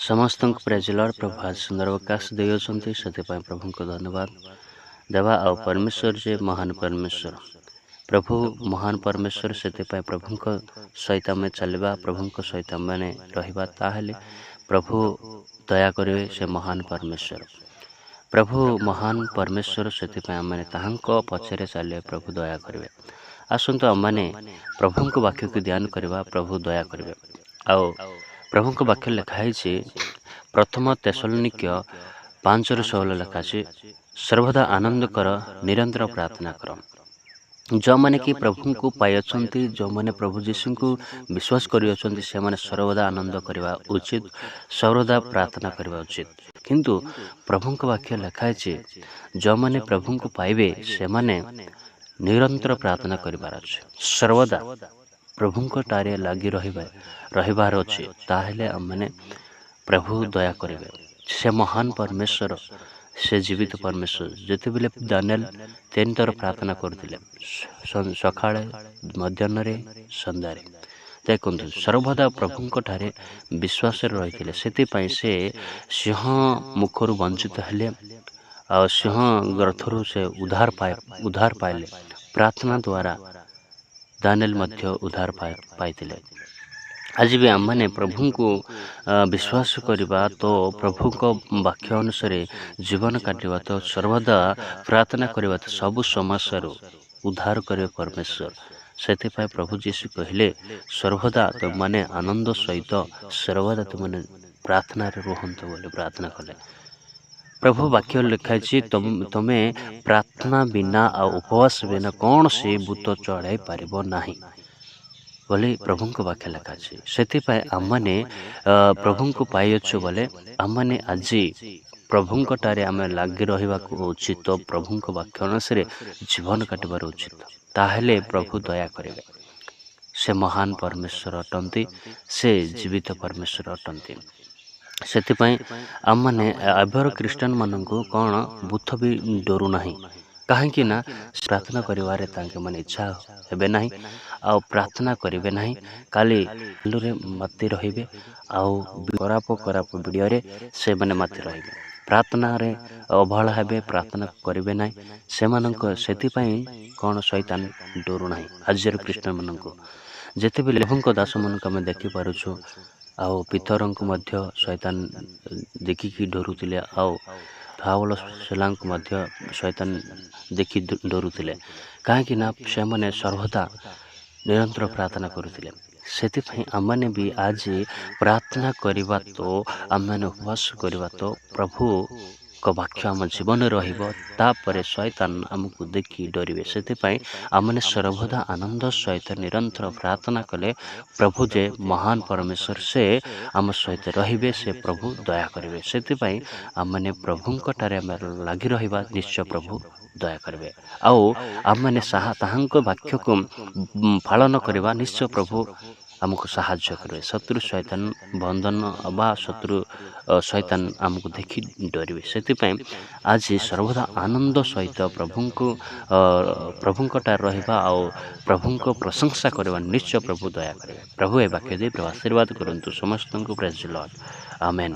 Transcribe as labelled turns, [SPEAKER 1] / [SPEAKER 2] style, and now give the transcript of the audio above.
[SPEAKER 1] ସମସ୍ତଙ୍କୁ ପ୍ରେଜଲର। ପ୍ରଭୁ ଆଜି ସୁନ୍ଦର ଅବକାଶ ଦେଇଅଛନ୍ତି, ସେଥିପାଇଁ ପ୍ରଭୁଙ୍କୁ ଧନ୍ୟବାଦ ଦେବା। ଆଉ ପରମେଶ୍ୱର ଯେ ମହାନ ପରମେଶ୍ୱର, ପ୍ରଭୁ ମହାନ ପରମେଶ୍ୱର, ସେଥିପାଇଁ ପ୍ରଭୁଙ୍କ ସହିତ ଆମେ ଚାଲିବା, ପ୍ରଭୁଙ୍କ ସହିତ ଆମେ ରହିବା, ତାହେଲେ ପ୍ରଭୁ ଦୟା କରିବେ। ସେ ମହାନ ପରମେଶ୍ୱର, ପ୍ରଭୁ ମହାନ ପରମେଶ୍ୱର, ସେଥିପାଇଁ ଆମେ ତାହାଙ୍କ ପଛରେ ଚାଲିବେ, ପ୍ରଭୁ ଦୟା କରିବେ। ଆସନ୍ତୁ ଆମମାନେ ପ୍ରଭୁଙ୍କ ବାକ୍ୟକୁ ଧ୍ୟାନ କରିବା, ପ୍ରଭୁ ଦୟା କରିବେ। ଆଉ ପ୍ରଭୁଙ୍କ ବାକ୍ୟ ଲେଖା ହେଇଛି ପ୍ରଥମ ତେସଲନିକ୍ୟ 5ରୁ 16 ଲେଖା ଅଛି, ସର୍ବଦା ଆନନ୍ଦ କର, ନିରନ୍ତର ପ୍ରାର୍ଥନା କର। ଯେଉଁମାନେ କି ପ୍ରଭୁଙ୍କୁ ପାଇଅଛନ୍ତି, ଯେଉଁମାନେ ପ୍ରଭୁ ଯୀଶୁଙ୍କୁ ବିଶ୍ୱାସ କରିଅଛନ୍ତି, ସେମାନେ ସର୍ବଦା ଆନନ୍ଦ କରିବା ଉଚିତ, ସର୍ବଦା ପ୍ରାର୍ଥନା କରିବା ଉଚିତ। କିନ୍ତୁ ପ୍ରଭୁଙ୍କ ବାକ୍ୟ ଲେଖା ହେଇଛି, ଯେଉଁମାନେ ପ୍ରଭୁଙ୍କୁ ପାଇବେ ସେମାନେ ନିରନ୍ତର ପ୍ରାର୍ଥନା କରିବାର ଅଛି, ସର୍ବଦା ପ୍ରଭୁଙ୍କ ଠାରେ ଲାଗି ରହିବାର ଅଛି, ତାହେଲେ ଆମମାନେ ପ୍ରଭୁ ଦୟା କରିବେ। ସେ ମହାନ ପରମେଶ୍ୱର, ସେ ଜୀବିତ ପରମେଶ୍ୱର। ଯେତେବେଳେ ଦାନିଏଲ ତିନିଥର ପ୍ରାର୍ଥନା କରୁଥିଲେ, ସକାଳେ, ମଧ୍ୟାହ୍ନରେ, ସନ୍ଧ୍ୟାରେ, ଦେଖନ୍ତୁ, ସର୍ବଦା ପ୍ରଭୁଙ୍କ ଠାରେ ବିଶ୍ୱାସରେ ରହିଥିଲେ। ସେଥିପାଇଁ ସେ ସିଂହ ମୁଖରୁ ବଞ୍ଚିତ ହେଲେ ଆଉ ସିଂହ ଗର୍ତ୍ତରୁ ସେ ଉଦ୍ଧାର ପାଇଲେ। ପ୍ରାର୍ଥନା ଦ୍ୱାରା ଦାନିଏଲ ମଧ୍ୟ ଉଦ୍ଧାର ପାଇଥିଲେ। ଆଜି ବି ଆମମାନେ ପ୍ରଭୁଙ୍କୁ ବିଶ୍ୱାସ କରିବା ତ, ପ୍ରଭୁଙ୍କ ବାକ୍ୟ ଅନୁସାରେ ଜୀବନ କାଟିବା ତ, ସର୍ବଦା ପ୍ରାର୍ଥନା କରିବା ତ, ସବୁ ସମସ୍ୟାରୁ ଉଦ୍ଧାର କରିବେ ପରମେଶ୍ୱର। ସେଥିପାଇଁ ପ୍ରଭୁ ଯୀଶୁ କହିଲେ, ସର୍ବଦା ତୁମମାନେ ଆନନ୍ଦ ସହିତ ସର୍ବଦା ତୁମମାନେ ପ୍ରାର୍ଥନାରେ ରୁହନ୍ତୁ ବୋଲି ପ୍ରାର୍ଥନା କଲେ। ପ୍ରଭୁ ବାକ୍ୟ ଲେଖା ହେଇଛି, ତୁମେ ପ୍ରାର୍ଥନା ବିନା ଆଉ ଉପବାସ ବିନା କୌଣସି ଭୂତ ଚଢ଼ାଇ ପାରିବ ନାହିଁ ବୋଲି ପ୍ରଭୁଙ୍କ ବାକ୍ୟ ଲେଖା ଅଛି। ସେଥିପାଇଁ ଆମମାନେ ପ୍ରଭୁଙ୍କୁ ପାଇଅଛୁ ବୋଲେ ଆମମାନେ ଆଜି ପ୍ରଭୁଙ୍କଠାରେ ଆମେ ଲାଗି ରହିବାକୁ ଉଚିତ, ପ୍ରଭୁଙ୍କ ବାକ୍ୟ ଅନୁସାରେ ଜୀବନ କାଟିବାର ଉଚିତ, ତାହେଲେ ପ୍ରଭୁ ଦୟା କରିବେ। ସେ ମହାନ ପରମେଶ୍ୱର ଅଟନ୍ତି, ସେ ଜୀବିତ ପରମେଶ୍ୱର ଅଟନ୍ତି। ସେଥିପାଇଁ ଆମମାନେ ଏବେର ଖ୍ରୀଷ୍ଟିଆନମାନଙ୍କୁ କ'ଣ ଭୂତ ବି ଡରୁନାହିଁ। କାହିଁକି ନା ପ୍ରାର୍ଥନା କରିବାରେ ତାଙ୍କେ ମାନେ ଇଚ୍ଛା ହେବେ ନାହିଁ ଆଉ ପ୍ରାର୍ଥନା କରିବେ ନାହିଁ, କାଲି ମାତି ରହିବେ ଆଉ ଖରାପ ଖରାପ ଭିଡ଼ିଓରେ ସେମାନେ ମାତି ରହିବେ, ପ୍ରାର୍ଥନାରେ ଅବହେଳା ହେବେ, ପ୍ରାର୍ଥନା କରିବେ ନାହିଁ ସେମାନଙ୍କ। ସେଥିପାଇଁ କ'ଣ ଶୈତାନ ଡରୁନାହିଁ ଆଜିର ଖ୍ରୀଷ୍ଟିଆନମାନଙ୍କୁ। ଯେତେବେଳେ ପ୍ରଭୁଙ୍କ ଦାସମାନଙ୍କୁ ଆମେ ଦେଖିପାରୁଛୁ, ଆଉ ପିତରଙ୍କୁ ମଧ୍ୟ ଶୈତାନ ଦେଖିକି ଡରୁଥିଲେ, ଆଉ ପାଉଲ ଶୀଲାଙ୍କୁ ମଧ୍ୟ ଶୈତାନ ଦେଖି ଡରୁଥିଲେ। କାହିଁକି ନା ସେମାନେ ସର୍ବଦା ନିରନ୍ତର ପ୍ରାର୍ଥନା କରୁଥିଲେ। ସେଥିପାଇଁ ଆମମାନେ ବି ଆଜି ପ୍ରାର୍ଥନା କରିବା ତ, ଆମମାନେ ଉପବାସ କରିବା ତ, ପ୍ରଭୁଙ୍କ ବାକ୍ୟ ଆମ ଜୀବନରେ ରହିବ, ତାପରେ ଶୈତାନ ଆମକୁ ଦେଖି ଡରିବେ। ସେଥିପାଇଁ ଆମମାନେ ସର୍ବଦା ଆନନ୍ଦ ସହିତ ନିରନ୍ତର ପ୍ରାର୍ଥନା କଲେ ପ୍ରଭୁ ଯେ ମହାନ ପରମେଶ୍ୱର, ସେ ଆମ ସହିତ ରହିବେ, ସେ ପ୍ରଭୁ ଦୟା କରିବେ। ସେଥିପାଇଁ ଆମମାନେ ପ୍ରଭୁଙ୍କଠାରେ ଆମେ ଲାଗି ରହିବା, ନିଶ୍ଚୟ ପ୍ରଭୁ ଦୟା କରିବେ। ଆଉ ଆମମାନେ ତାହାଙ୍କ ବାକ୍ୟକୁ ପାଳନ କରିବା, ନିଶ୍ଚୟ ପ୍ରଭୁ ଆମକୁ ସାହାଯ୍ୟ କରିବେ। ଶତ୍ରୁ ଶୈତାନ ବନ୍ଧନ ବା ଶତ୍ରୁ ଶୈତାନ ଆମକୁ ଦେଖି ଡରିବେ। ସେଥିପାଇଁ ଆଜି ସର୍ବଦା ଆନନ୍ଦ ସହିତ ପ୍ରଭୁଙ୍କଠାରେ ରହିବା ଆଉ ପ୍ରଭୁଙ୍କ ପ୍ରଶଂସା କରିବା, ନିଶ୍ଚୟ ପ୍ରଭୁ ଦୟା କରିବେ। ପ୍ରଭୁ ଏ ବାକ୍ୟ ଦେଇ ପ୍ରଭୁ ଆଶୀର୍ବାଦ କରନ୍ତୁ ସମସ୍ତଙ୍କୁ। ପ୍ରେଜ୍ ଲର୍ଡ, ଆମେନ୍।